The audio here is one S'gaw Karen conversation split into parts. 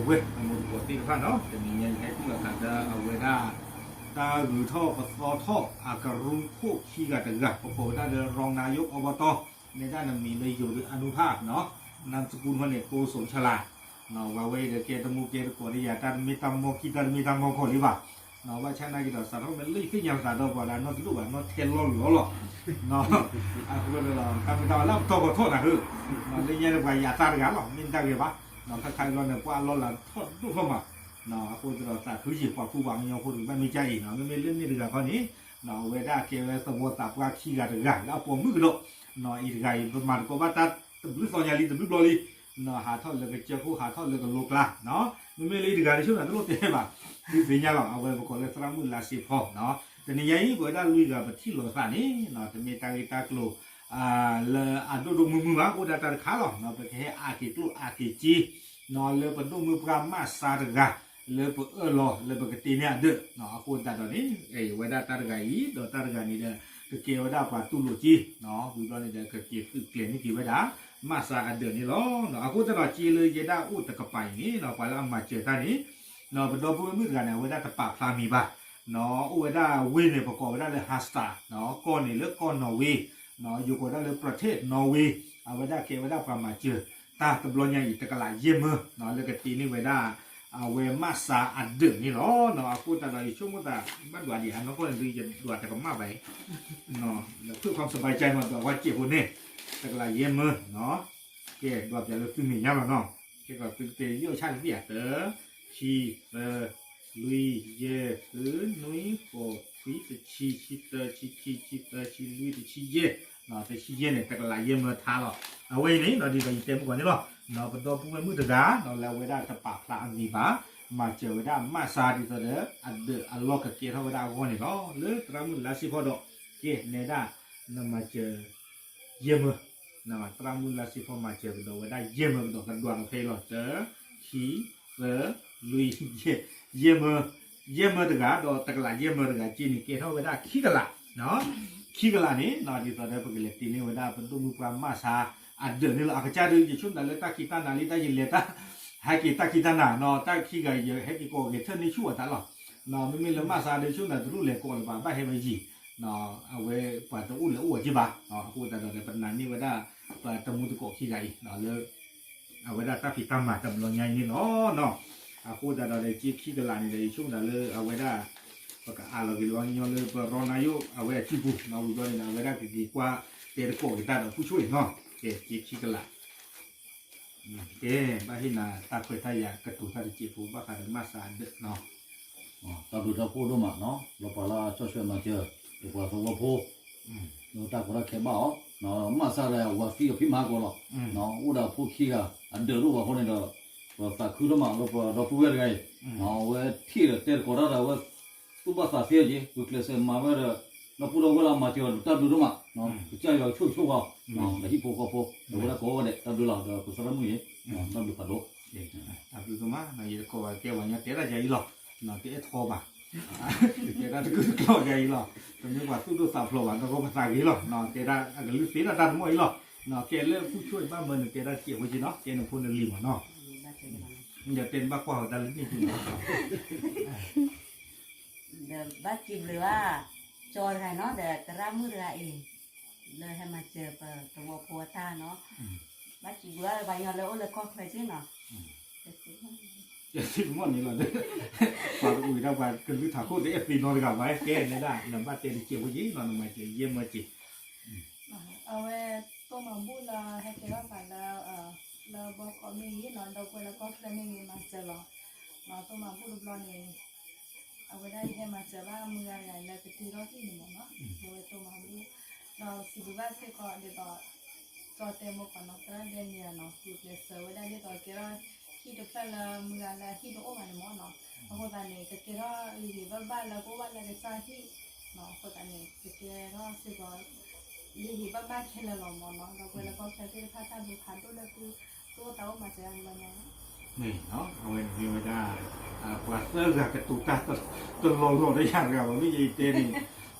ဝဲအမိၢ်သကိးသ့ၣ်တဖၣ်နီၤ, တနံၤညါယဟဲထံၣ်လိာ်သးဒီးအဝဲဒၣ် တၢ်ဂုၤထီၣ်ပသီထီၣ်အကရူၢ်ခိၣ်ခံဂၤတဂၤ ပကိးဝဲဒၣ်လၢ ရီနါယိၣ်အီဘီတီၢ် နဲဒၣ်နမံၤလၢယိၤဒုးအါနူဖၣ်နီၤ, နၢ်စကူၣ်ထီၣ်န့ၣ် ကိစိၤဆလး ဝဲဝဲအံၤဒီးကဲတမူကဲတကိးဒီးယၤ တၢ်တမ့ၢ်တၢ်မီၢ်ကံၢ် တၢ်တမ့ၢ်တၢ်မီၢ်ခီၣ်လံဘၣ်, ဘၣ်ဆၣ်နာ်က့ဒီး စးထီၣ်မ့ၢ်လၢယသ့ၣ်ညါပသးဒီးပှၤဒီး နီၢ်တဒိၣ်ဘၣ် နီၢ်ထဲလီၢ်လီၤလီၤ, အဃိဒီး တၢ်မ့ၢ်တၢ်ဝဲလၢပတီၢ်ကီထီၣ်နၤဧၢ, လၢညါန့ၣ်ပှၤယၤသးတဂၤလီၤ မ့ၢ်တၢ်ဂ့ၤဘၣ်, ခါခါအံၤလီၤန့ၣ် ပှၤအလီၢ်လၤထီၣ်ဒိၣ်ထီၣ်မး, အဃိသတးဒီးသးခုယံာ်ပှၤကူပှၤကညီဖိတဂၤဘၣ်မ့ၢ်ကါအံၤနီၤ, မ့မ့ၢ်လၢန့ၣ်တဂၤခီန့ၣ် အဝဲဒၣ်ကဲဝဲသဝီသးပှၢ်ခံဂၤတဂၤလၢအပိာ်မုၣ်ကဒီး, အံၤတဂၤအံၤ ပမၤသကိးဘၣ်တၢ်တဘျုးသီညါလံ တဘျုးဘျီလံ, ဟးထီၣ်လၢကစၢၢ်ခိၣ် ဟးထီၣ်လၢကလိကျါ, မ့မ့ၢ်လၢအံၤတဂၤတဆိၣ်နၤတလိၣ်တဲဘၣ်, သုသ့ၣ်ညါလီၤ အဝဲပကိးလၢသရၣ်မုၣ်လါစ့ဖီနီၤ, တနံၤညါအံၤ ပဝဲဒၣ်လွံၢ်ဂၤပထံၣ်လိာ်သးန့ၣ် တမ့ၢ်တၢ်ဂ့ၢ်တၢ်ကျိၤ လၢအဒိၣ်ဒိၣ်မုၢ်မုၢ်ဘၣ်, အိၣ်ဒၣ်တၢ်တခါလီၤ, ပကဟဲအါက့ၤကျိၣ်အါက့ၤစ့ လၢပဒိၣ်မုၢ်ပှၢ်မးစါတဂၤ လၢပအၢၣ်လီၤလၢပကတ့န့ၢ်အဒၢး, အဃိသတးဒီးန့ၣ် ဝဲဒၣ်တၢ်တဂၤအံၤ ဒီးတၢ်တဂၤန့ၣ်ဒီး ကကဲဝဲဒၣ်ပှၤတူၢ်လိာ်စ့, ဝံၤဘျီန့ၣ်ဒီး ကက့ၤသုးကျဲၤန့ၢ်က့ၤဝဲဒၣ် မးစါအဒၢးန့ၣ်လီၤ. အဃိသတးဒီး စ့လၢယဲဒၣ်အိၣ်တကပၤအံၤန့ၣ် ပှၤလၢအမၤစၢၤတၢ်န့ၣ် ပဒီပုၢ်ဝဲၢ်မုၣ်တဂၤန့ၣ် အဝဲဒၣ်တပာ်ဖျါမံၤဘၣ်, အိၣ်ဝဲဒၣ်ဝ့ၢ်န့ၣ် ပကိးဝဲဒၣ်လၢ Harstad ကီၢ်န့ၣ်လၢကီၢ်နီၣ်ဝ့, ယကိးဒၣ်လၢ Protect Norway, အဝဲဒၣ်ကဲဝဲဒၣ်ပှၤမၤစၢၤ တၢ်တဘျီညါအံၤ တကလးယဲၢ်မၢ လၢကတ့န့ၢ်ဝဲဒၣ် အဝဲမးစါအဒၢးန့ၣ်လီၤ. အဃိသတးဒီး ယဆိကမိၣ်သး ဘၣ်ဒွးဒံးအနီၢ်ကီၢ်န့ၣ်ဒုး ယဒွးတကမၣ်ဘၣ်အံၤ, လၢ ခွင့်ความสบายใจ မး ဒွးဝဲစဲးဖိန့ၣ် တကလးယဲၢ်မၢ, ကဲ ဒွးပျးလၢသုမဲာ်ညါလီၤနီၤ, ကဲကီးသုကတဲယီၣ်ဆၣ်တသ့ဧါ, တၢ, ခံ, သၢ, လွံၢ်, ယဲၢ်, ဃု, နွံ, ဃိး, ခွံ, တဆံ, ဆံတၢ, ဆံခံ, ဆံသၢ, ဆံလွံၢ်, တဆံယဲၢ်, တဆံယဲၢ်န့ၣ် တကလးယဲၢ်မၢထါလီၤ. အဝဲအံၤန့ၣ် ဒ်သိးယတဲမုၢ်ကီၢ်န့ၣ်လီၤ, ပဒီပုၢ်ဝဲၢ်မုၣ်တဂၤ လၢအဝဲဒၣ်တပာ်ဖျါအမံၤဘၣ်, မၤစၢၤဝဲဒၣ်မးစါဒ်သိးဒီး အဒၢးအလီၢ်ကကဲထီၣ်ဝဲဒၣ်အဂီၢ်န့ၣ်လီၤ. လၢသရၣ်မုၣ်လါစ့ဖီဒီး ကဲနဲဒၣ် နမၤစၢၤ ယဲၢ်မၢ, သရၣ်မုၣ်လါစ့ဖီမၤစၢၤကဒီးဝဲဒၣ်ယဲၢ်မၢကဒီး ကဒွးဒီးဖဲအံၤလီၤ, တၢ, ခံ, သၢ, လွံၢ်, ယဲၢ်, ယဲၢ်မၢ, ယဲၢ်မၢတဂၤ ဒီးတကလးယဲၢ်မၢတဂၤ က့န့ၣ် ကဲထီၣ်ဝဲဒၣ်ခံကလး, ခံကလးန့ၣ် ဒ်သိးဒီးပကလဲၤတ့န့ၢ်ဝဲဒၣ် ပဒိၣ်မုၢ်ပှၢ်မးစါအဒၢးန့ၣ်လီၤ. အကစၢ်ဒုး ယဆိကမိၣ်လၢတၢ်ခံးတၢ်နၤလံ တၢ်ယလဲၤတၢ် ဟဲက့ၤတၢ်ခံးတၢ်နၤနီၤ, တၢ်ခံးဂၤအံၤ ယဟဲက့ၤကိးဂဲၤထၢၣ်န့ၢ်ဆူၣ်အီၤတၢ်လီၤ. မ့မ့ၢ်လၢမးစါဒုး ဆိကမိၣ်တရူၣ်လဲၤကိးလၢၤဘၣ် ဘၣ်ဟဲဝဲယံၤ, အဝဲပှၤတအိၣ်လဲၤအိၣ်အီၤက့ဘၣ်, အဃိသတးဒီး ပနာ်န့ၢ်ဝဲဒၣ် ပတမူသကိးခံဂၤအံၤ လၢ အဝဲဒၣ်တၢ်ဖံးတၢ်မၤတဘျီညါအံၤန့ၣ်လီၤ. အဃိသတးဒီး က့ခံကလးန့ၣ်ဒီး ယဆိကမိၣ်လၢအဝဲဒၣ် ပကအးလီၤက့ၤလီၤညီလၢပရီနါယိၣ်အဝဲအစုပူၤ ဝံၤဘျီန့ၣ်ဒီး အဝဲဒၣ်ကက့ၤကွၢ်တဲသကိးက့ၤတၢ်ဒီးဖုဆိၣ်အံၤနီၤ, ကဲ က့ခံကလး ကဲ ဘၣ်ဟ့ၣ်နၤတၢ်ခွဲးတၢ်ယာ်ကတိၤတၢ်တစဲးဖိ ဘၣ်ဃးဒီးမးစါအဒၢးနီၤ. တၢ်ဘျုးတၢ်ဖှိၣ်ဒိၣ်မးနီၤ လၢပှၤလၢအဆီၣ်ထွဲမၤစၢၤ ပပှၤသဝီဖိ လၢတၢ်ကီတၢ်ခဲဘၣ်အီၤ, မးစါဒီးအဝၤသံအဖံးမၤဟးဂီၤလီၤ, အိၣ်ဒီးအဖိခံဂၤ အဒၢးတအိၣ်ဘၣ်အဃိန့ၣ်ဒီး ပသးခုဒိၣ်မးလၢပဒီပုၢ်ဝဲၢ်တဂၤအံၤ, အဝဲထံၣ်ဒီးတဲသကိးတၢ်ဒီးအဝဲ သူၣ်ဘၣ်သးသ့အီၤက့ၤ ပကျဲးစၢးမၤဝဲဒီး ဒီပုၢ်ဒီဝဲၢ်လၢအမၤစၢၤအီၤဒီးတၢ်ဘျုးဒိၣ်မး, ကစၢ်ယွၤကဆိၣ်ဂ့ၤဆိၣ်ဝါအီၤ, ဒီးဟံၣ်ဖိဃီဖိ ဒီးဝဲဒၣ်ကိးဂၤဒဲး တၢ်ဘျုးလီၤ ဒီးပသရၣ်မုၣ်အံၤ တၢ်ဘျုးဖးဒိၣ် တၢ်ဘျုးဒိၣ်မး, ယတကိးဘၣ်ကဲပှၤညီတဲတၢ်ယၤအံၤလီၤ, တအဲၣ်ထီဘၣ်, တဲတၢ်တကုၢ်တကျီၢ်ယၤအံၤလီၤ, တမ့ၢ်ပှၤသူၣ်ဒိၣ်သးဖျိးဘၣ် ဒီးကီပသးဂ့ၤလီၤ, တဲဒၣ်အကလုၢ်သ့ဒၣ်တၢ်တမီၢ်အံၤလီၤ, ကဲလၢဖုဆိၣ်အံၤဘၣ်မၢနတဲတၢ်တစဲးဖိက့နီၤ, ကဲနဖိနလံၤမးနီၤ, ဒီးတဲနဘၣ်ကွၢ်ဃီၤတၢ်လၢန့ၣ်က့နီၤ ဒီးဘၣ်စံးဘျုးဘၣ် ကၠီတဂၤနီၤ ဒီးသရၣ်မုၣ်တဂၤအံၤ လၢဟဲမၤစၢၤပသဝီဖိအတၢ်နီၤ, ဘၣ်စံးဘျုးဘၣ်ပှၤညီလၢအိၣ်လၢကီၢ်ချၢက့နီၤ, မ့ၢ်န့ၣ်လီၤ, ပှၤတအူၣ်ဒၣ်ပှၤကလုၢ်ထးခိၣ်တအဲၣ်သ့နီတဂၤဘၣ် ကဲနဲဒၣ် နဘၣ်တဲတစဲးဖိက့နီၤ နမၤစၢၤယဲၢ်မၢက့ အဝဲတိၢ်မၤဘူၣ်လၢဟဲကဲထီၣ်သးလၢ လၢဘီကီးမ့ၢ်ဂ့ၤနီၤ ဒီပုၢ်ဝဲၢ်လၢကီၢ်ချၢမ့ၢ်ဂ့ၤ မၤစၢၤလီၤ, တိၢ်မၤဘူၣ်တဘျီန့ၣ် အဝဲဒၣ်ယဟဲမၤစၢၤဘၣ်မုၢ်ဂၤတဂၤလၢကတ့ထီၣ်ဟံၣ်န့ၣ်မ့ၢ်နီၤ, အဝဲတိၢ်မၤဘူၣ်, ဒီးစံးဘျုးဘၣ်စ့ၢ်ကီးဒ်သိး ကၠီတဲမိၢ်ကီးနီၤ သရၣ်ဒဲန့ၣ်နီၤ ကျဲးစၢးဝဲဒၣ်ဒ်သိးကဲထီၣ်ဟံၣ်တဖျၢၣ်လၢမုၢ်ဂၤလၢဟံၣ်တအိၣ်ဘၣ်န့ၣ်မ့ၢ်နီၤ, အဃိသတးန့ၣ် ကကဲထီၣ်ဂ့ၤဂ့ၤဘၣ်ဘၣ်လၢကအိၣ်ဘၣ်လၢကစၢ်ဟံၣ်, အဃိသတးန့ၣ် ကကဲထီၣ်စ့ၢ်ကီး ဂ့ၤဂ့ၤဘၣ်ဘၣ်ခဲလၢာ်လီၤမ့ၢ်နီၤ ဒီပုၢ်ဝဲၢ်လၢကီၢ်ချၢသ့ၣ်တဖၣ်တၢ်ဘျုးဖးဒိၣ်လၢသု သူၣ်အိၣ်သးအိၣ်မၤစၢၤတဘျီညါ မ့ၢ်နီၤ အဝဲန့ၣ်မ့ၢ်ဝဲဒၣ် ပှၤသၢဂၤကတိၤတၢ်တလီၤလီၤဒီးယၤတဂၤဘၣ် မ့ၢ်ယတဲန့ၣ်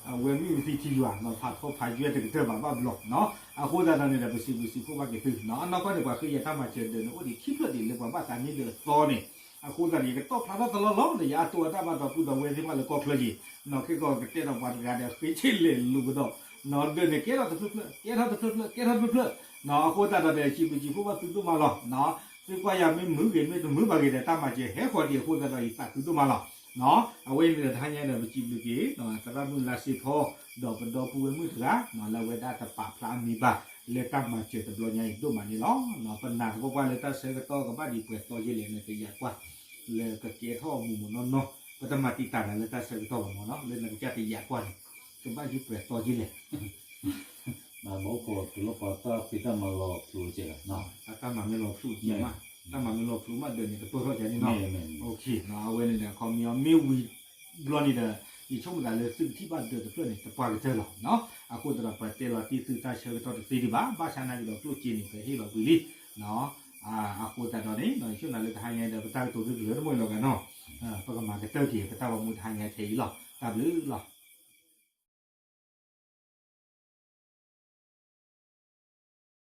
အဝဲမ့ၢ်ဝံသံထံယွၤနီၤ ဖးထီဖးယွဲၢ်တကတၢၢ်ဘၣ်ဘၣ်ဘျီနီၤ အဃိသတးဒီးန့ၣ်ဒီး ပစံးဘျုးစံးဖှိၣ်ဘၣ်က့ၤသုနီၤ အနီၢ်ကီၢ်န့ၣ် ပှၤဃ့ယၤတၢ်မၤစၢၤဒၢးန့ၣ် အိၣ်ဒံးခံဖျၢၣ်ဒံးလၢပှၤဘၣ်သးန့ၢ်ဒၢးအသီန့ၣ် အဃိသတးန့ၣ် ယကတီၣ်ဖျါထီၣ်တလီၢ်လီၢ်ဒီး ယအတိၢ်အတၢ်ဘၣ်ဒီပုၢ်ဒီဝဲၢ်သ့ၣ်တဖၣ်လၢကီၢ်ချၢက့ၤ, နီၢ်ခဲကီၢ်ကတဲဒီးပှၤတဂၤဒီး ဃ့ဆ့လဲၤလိာ်ကဒီး, နီၢ်ဒၢးန့ၣ် ကဲထီၣ်တဖျၢၣ်ဖျၢၣ် ကဲထီၣ်တဖျၢၣ်ဖျၢၣ် ကဲထီၣ်တဖျၢၣ်ဖျၢၣ်, အဃိသတးဒီးဒီး စံးဘျုးစံးဖှိၣ်ဘၣ်သုဒိၣ်မးလီၤ. သုကွၢ်ယၤမ့ၢ်မုာ်ဂ့ၤ မ့ၢ်တမုာ်ဘၣ်ဂ့ၤဒီး တၢ်မၤစၢၤဟဲဃီၤဒံးအဃိသတးဒီး ယသးခုဒိၣ်မးလီၤ. အဝဲအံၤန့ၣ်ဒီး တဟါညါဒီး ပစံးဘျုးက့ၤ သရၣ်မုၣ်လါစ့ဖီ ဒီးပဒီပုၢ်ဝဲၢ်မုၣ်တဂၤ လၢအဝဲဒၣ်တပာ်ဖျါအမံၤဘၣ် လၢတၢ်မၤစၢၤတဘျီညါအံၤဒိၣ်မးန့ၣ်လီၤ. ပနာ်သပှၢ်ပှၢ်လၢတၢ်ဆၢကတီၢ်ကဘၣ်ဒံးပှဲၤသီယဲလဲၣ်န့ၣ် တယာ်ကွၢ် လၢကကဲထီၣ်မူးမူးနီၢ်နီၢ် ပတမၤတံာ်တာ်နၤလၢတၢ်ဆၢကတီၢ်ဘၣ်မၢ်နီၤ လၢနကစၢ်တယာ်ကွၢ်န့ၣ် ကဘၣ်ဒံးပှဲၤသီယဲလဲၣ် မ့ၢ်အိၣ်ခိးတုၤလၢပှၤတၢ်ဖံးတၢ်မၤလီၤဖျိကဲလီၤ, တၢ်မၤမ့ၢ်လီၤဖျိကဲမး, တၢ်မၤမ့ၢ်လီၤဖျိမးဒီးန့ၣ် ကပၢၢ်ထီၣ်ကန့ၣ်နီၤ, အဝဲန့ၣ်ဒီး ခီမ့ၢ်အီၤမ့ၢ်ဝံၤဘျီန့ၣ်ဒီး ယဆိကမိၣ်သးလၢသုကထံၣ်ဘၣ်ဒၢးတဖျၢၣ်န့ၣ် တပှၢ်ကတၢၢ်လီၤ. အဃိသတးဒီး ပတဲလီၤတံၢ်သုတၢ်ဆၢကတီၢ်တသ့ဒံးဘၣ်, ဘၣ်ဆၣ်နာ်က့ဒီးကျိၣ်စ့န့ၣ် ပဟ့ၣ်လီၤကွံာ်လံ အဃိသတးဒီးန့ၣ် ယဆိကမိၣ်လၢတဟါညါဒီး ပတၢ်ကတိၤသုတလၢတမံၤလီၤဂၤနီၤ, ပကမၤကတၢၢ်က့ၤ ပတၢ်ဂီၤမူတဟါညါထဲအံၤလီၤ. တၢ်ဘျုးလီၤ.